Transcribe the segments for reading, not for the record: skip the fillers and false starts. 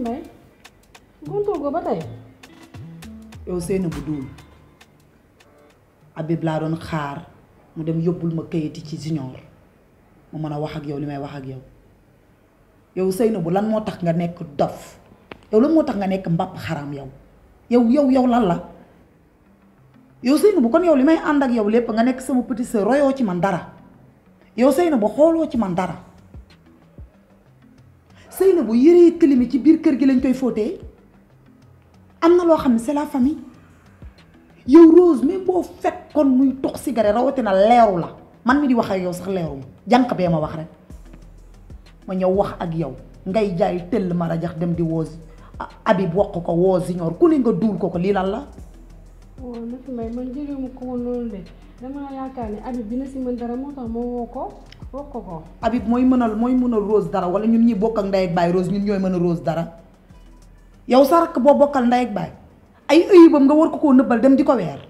Mbaye gontoo ko ba tey. yow sëy na bu duul Habib laa doon xaar mu dem yóbbul ma kayiti ci Junior mu mën a wax ak yow li may wax ak yow yow sëy na bu lan moo tax nga nekk dof yow lan moo tax nga nekk mbàpp xaram yow lan la yow sëy na bu kon yow li may ànd ak yow lépp nga nekk sama petite sœur royoo ci man dara yow sëy na bu xooloo ci man dara sëy na bu yëree tilimi ci biir kër gi lañ koy fóotee am na loo xam ne c'est la famille yow Rose même boo fekkoon muy tox cigarette rawatina leeru la man mi di wax ak yow sax leeru ma jànq bee ma wax rek ma ñëw wax ak yow ngay jaay tëll ma rajax dem di woo Habib wax ko woo Junior ku ne nga duul ko lii lan la. waaw Nafi Mbaye man jëlee ma ko woon loolu de damaa yaakaar ne Habib dina si mën dara moo tax ma woo ko wax ko. Habib mooy mënal Rose dara wala ñun ñi bokk ak ndey ak baay Rose ñun ñooy mën a Rose dara. yow sa rakk boo bokkal ndey ak baay ay ëyibam nga war ko koo nëbbal dem di ko weer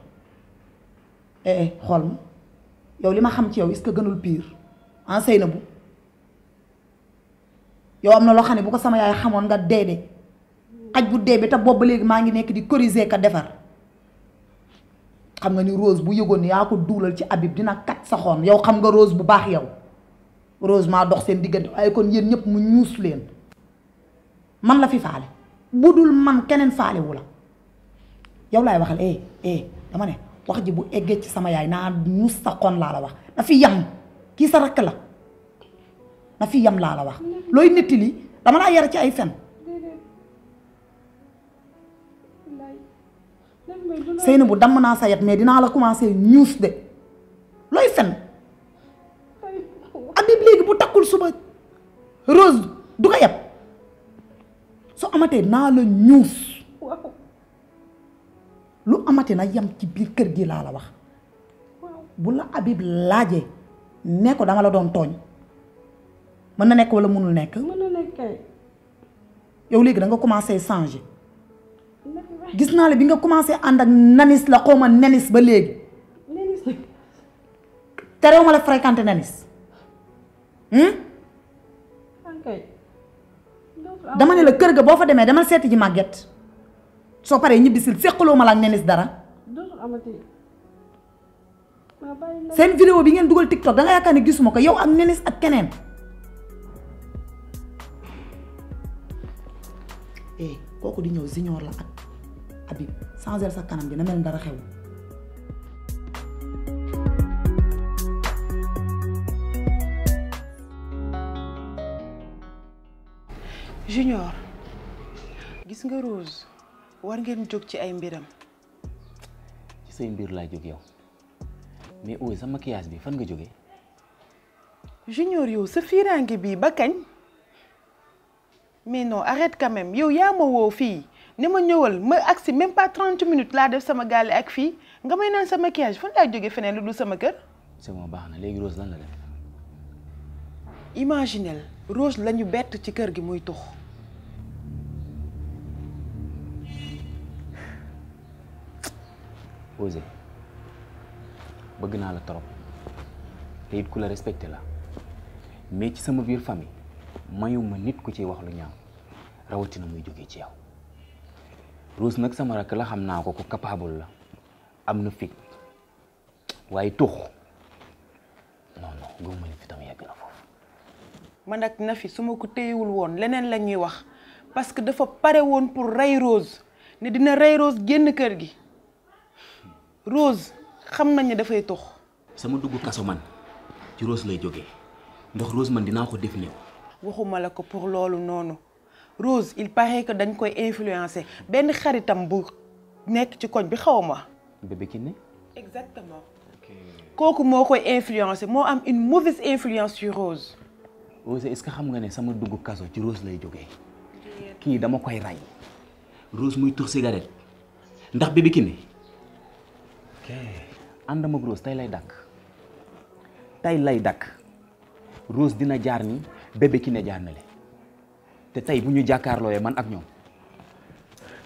xool ma yow li ma xam ci yow est-ce que gënul pire en sëy na bu yow am na loo xam ne bu ko sama yaay xamoon nga dee xaj bu dee bi te boobu ba léegi maa ngi nekk di corriger ka defar xam nga ni Rose bu yëgoon ni yaa ko duulal ci Habib dina kat sa xoon yow xam nga Rose bu baax yow Rose maa dox seen diggante waaye kon yéen ñëpp mu ñuus leen man la fi faale bu dul man keneen faalewu la yow laay waxal dama ne wax ji bu eggee ci sama yaay naa ñuus sa xon laa la wax na fi yam kii sa rakk la na fi yam laa la wax looy netti li dama laa yar ci ay fen sëy na bu damm naa sa yat mais dinaa la commencé ñuus de looy fen Habib léegi bu takkul suba Rose du ko yeb su amatee naa la ñuus lu amatee na yam ci biir kër gi laa la wax bu la Habib laajee ne ko dama la doon tooñ mën na nekk wala mënul nekk. mën na nekk kay. yow léegi da nga commencé changer gis naa la bi nga commencé ànd ak nanis la xaw ma nenis ba léegi. nenis terew ma la fréquenté nanis. dama ne la kër ga boo fa demee dama seeti ji màgget soo paree ñibbisil séqaloo ma la ak nenis dara. seen vidéo bi ngeen dugal TikTok da nga yaakaar ne gisuma ko yow ak nenis ak keneen. kooku di ñëw Junior la ak Habib changer sa kanam bi na mel dara xew. Junior gis nga Rose war ngeen jóg ci ay mbiram. ci say mbir laa jóg yow mais ooy sa maquillage bi fan nga jógee. Junior yow sa fiiraange bi ba kañ. mais non arrête quand même yow yaa ma woo fii ne ma ñëwal ma agsi même pas 30 minutes laa def sama gaale ak fii nga may naan sa maquillage fan laa jógee feneen lu dul sama kër. c'est bon baax na léegi Rose lan la def. imaginel Rose lañu bett ci kër gi muy tux. Osé bëgg naa la trop te it ku la respecté la mais ci sama biir famille mayuma nit ku ciy wax lu ñaaw rawatina muy jógee ci yow Rose nag sama rakk la xam naa ko ku capable la am na fit waaye tux non gëmuma ni fitam yegg na foofu. man nag Nafi su ma ko téyewul woon leneen la ñuy wax parce que dafa pare woon pour rey Rose ne dina rey Rose génn kër gi. Rose xam nañ ne dafay tux. sama dugg kaso man ci Rose lay jógee ndax Rose man dinaa ko def néew. waxuma la ko pour loolu noonu Rose il paraît que dañ koy influencer benn xaritam bu nekk ci koñ bi xaw ma. bébé Kiné. exactement. kooku moo koy influencer moo am une mauvaise influence sur Rose. Rose est-ce que xam nga ne sama dugg kaso ci Rose lay jógee kii dama koy rey Rose muy tux cigarette ndax bébé Kiné. àndam ak Rose tey lay dakk Rose dina jaar ni bébé Kiné jaar na le te tey bu ñu jàkkaarlooyee man ak ñoom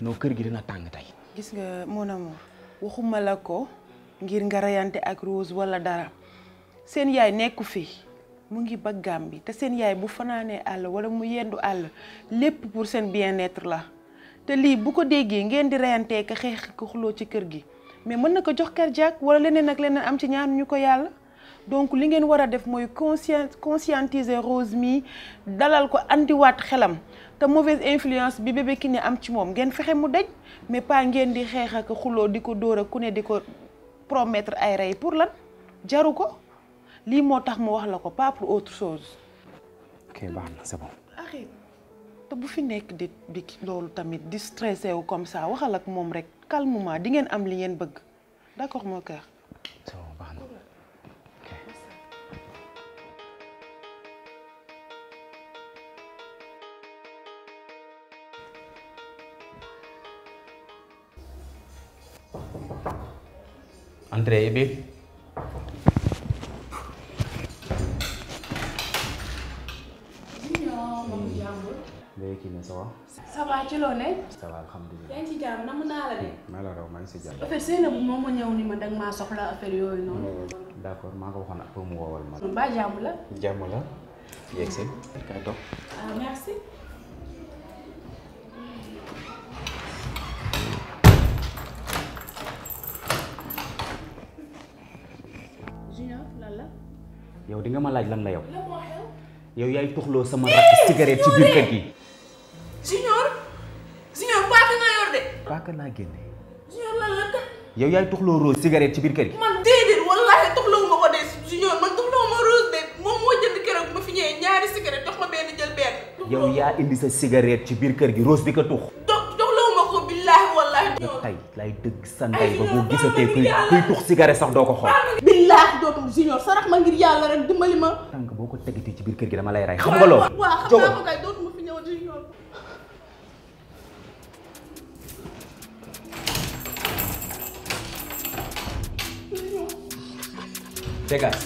noo kër gi dina tàng tey. gis nga mon amour waxuma la ko ngir nga reyante ak Rose wala dara seen yaay nekku fi mu ngi ba Gàmbi te seen yaay bu fanaanee àll wala mu yendu àll lépp pour seen bien-être la te lii bu ko déggee ngeen di reyantee ka xeex ko xuloo ci kër gi mais mën na ko jox cardiaque wala leneen ak leneen am ci ñaan ñu ko yàlla donc li ngeen war a def mooy conscientiser Rose mi dalal ko andiwaat xelam te mauvaise influence bi bébé Kiné am ci moom ngeen fexe mu daj mais pas ngeen di xeex ak xuloo di ko dóor ak ku ne di ko promettre ay rey pour lan jaru ko lii moo tax mu wax la ko pas pour autre chose. ok baax na c'est bon. arrête te bu fi nekk di loolu tamit di stressé wu comme ça waxal ak moom rek calmement di ngeen am li ngeen bëgg d'accord mon cœur. c'est bon baax na. Entrez, bébé. Bébé Kiné ça va? Ça va ci loo ne. Ça va alhamdulilah. yaa ngi ci jàmm namm naa la de. maa la raw maa ngi si jàmm. affaire Seynabou moom ma ñëw ni ma danga maa soxla affaire yooyu noonu. d'accord maa ko waxoon pour mu woowal ma. ba jàmm la. jàmm la. yegg si. kay toog. ah merci. Junior lan la. yow di nga ma laaj lan la yow. yow yaay tuxloo sama rakk cigarette ci biir kër gi. Junior. Junior paaka nga yor de. paaka laa génne. Junior lan la kat. yow yaay tuxloo Rose cigarette ci biir kër gi. man déedéet wallaahi tuxlawu ma ko de Junior man tuxlawu ma Rose de moom moo jënd keroog ma fi ñëwee ñaari cigarette jox ma benn jël benn. yow yaa indi sa cigarette ci biir kër gi Rose di ko tux. tuxlawu ma ko billaahi wallaahi. tey lay dëgg sa ndey ba boo gisatee kuy tux cigarette sax doo ko xool. billaahi dootul Junior sarax ma ngir yàlla rek dimbali ma. tànk boo ko tegatee ci biir kër gi dama lay rey xam nga loolu. waaw xam naa ko kay dootuma fi ñëw Junior. Dégage.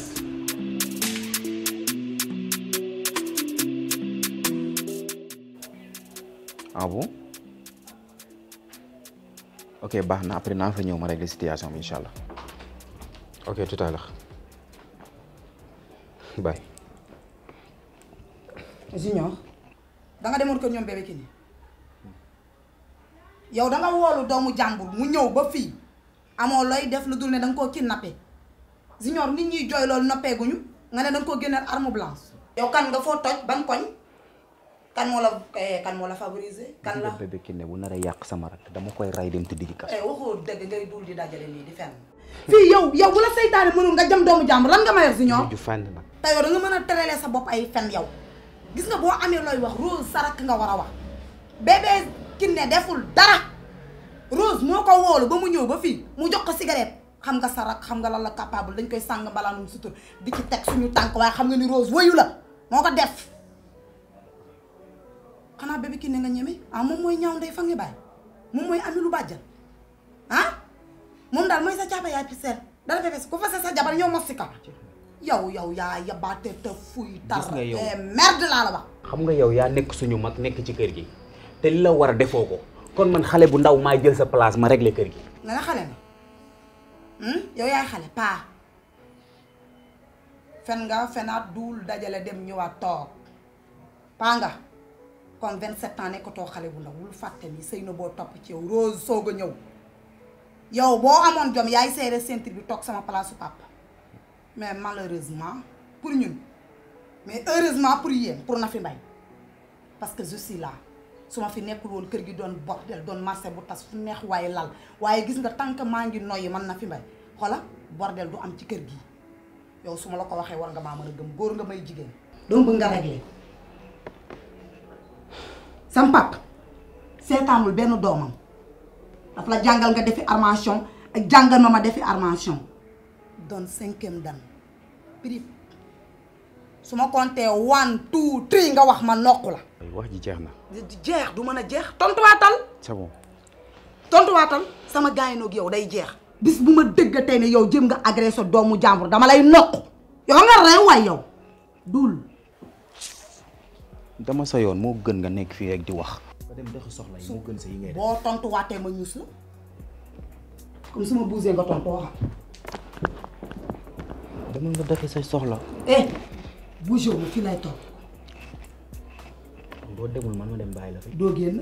ah bon ok baax na après naa fa ñëw ma régler situation bi incha allah ok tout à l'heure bye. Junior danga demoon ko ñoom bébé Kiné yow danga woolu doomu jàmbur mu ñëw ba fii amoo looy def lu dul ne danga koo kidnappé Junior nit ñuy jooy loolu noppeeguñu nga ne danga koo génneel arme blanche yow kan nga foo toj ban koñ kan moo la favoriser kan la bébé Kiné bu nar a yàq sama rak dama koy rey dem tëdd ci kaso. waxoo dëgg ngay dul di dajale nii di fenn fii yow bu la seytaane mënul nga jëm doomu jàmbur lan nga ma yor Junior ju fànn nag te yow da nga mën a terelee sa bopp ay fen yow gis nga boo amee looy wax Rose sarak nga war a wax bébé Kiné deful dara Rose moo ko woolu ba mu ñëw ba fii mu jox ko cigarette xam nga sarak xam nga lan la capable dañ koy sàng mbalaanum sutur di ci teg suñu tànk waaye xam nga ni Rose wayu la moo ko def xanaa bébé Kiné nga ñeme moom mooy ñaaw ndey fa ngi bàyyi moom mooy ami lu bàjjal moom daal mooy sa caaba yaay piseer dara fefes ku fase sa jabar ñëw mos si kaw yow yaa yabaate te fuy tar gis nga yow merde laa la wax xam nga yow yaa nekk suñu mag nekk ci kër gi te li la war a defoo ko kon man xale bu ndaw maa jël sa place ma régler kër gi. nga ne xale nga yow yaay xale paa fen nga fenaat duul dajale dem ñëwaat toog paa nga kon 27 ans nekkatoo xale bu ndaw wul fàtte ni sëy na boo topp ci yow Rose soog a ñëw yow boo amoon jom yaay seere ceinture bi toog sama place su papa mais malheureusement pour ñun mais heureusement pour yéen pour Nafi Mbaye parce que je suis là su ma fi nekkul woon kër gi doon bordel doon marché bu tas fu neex waaye lal waaye gis nga tant que maa ngi noyyi man Nafi Mbaye xoola bordel du am ci kër gi yow su ma la ko waxee war nga maa mën a gëm góor nga may jigéen donc bëgg nga réglé sam pap seetaanul benn doomam daf la jàngal nga defi armation ak jàngal ma defi armation doon 5e dan prip su ma compté 1 2 3 nga wax ma nokku la wax ji jeex na. jeex du mën a jeex tontuwaatal c'est bon. tontuwaatal sama gaayinoog yow day jeex bis bu ma dëggatee ne yow jëm nga agressé doomu jàmbur dama lay nokk yow nga reew waay yow dul dama sa yoon moo gën nga nekk fii rek di wax. ba dem doxi soxla yi moo gën sa yi ngay def. boo tontuwaatee ma ñuus la comme su ma buusee nga tontu waxam dama nga doxi say soxla. bougé wu ma fii lay toog boo demul man ma dem bàyyi la fi. doo génn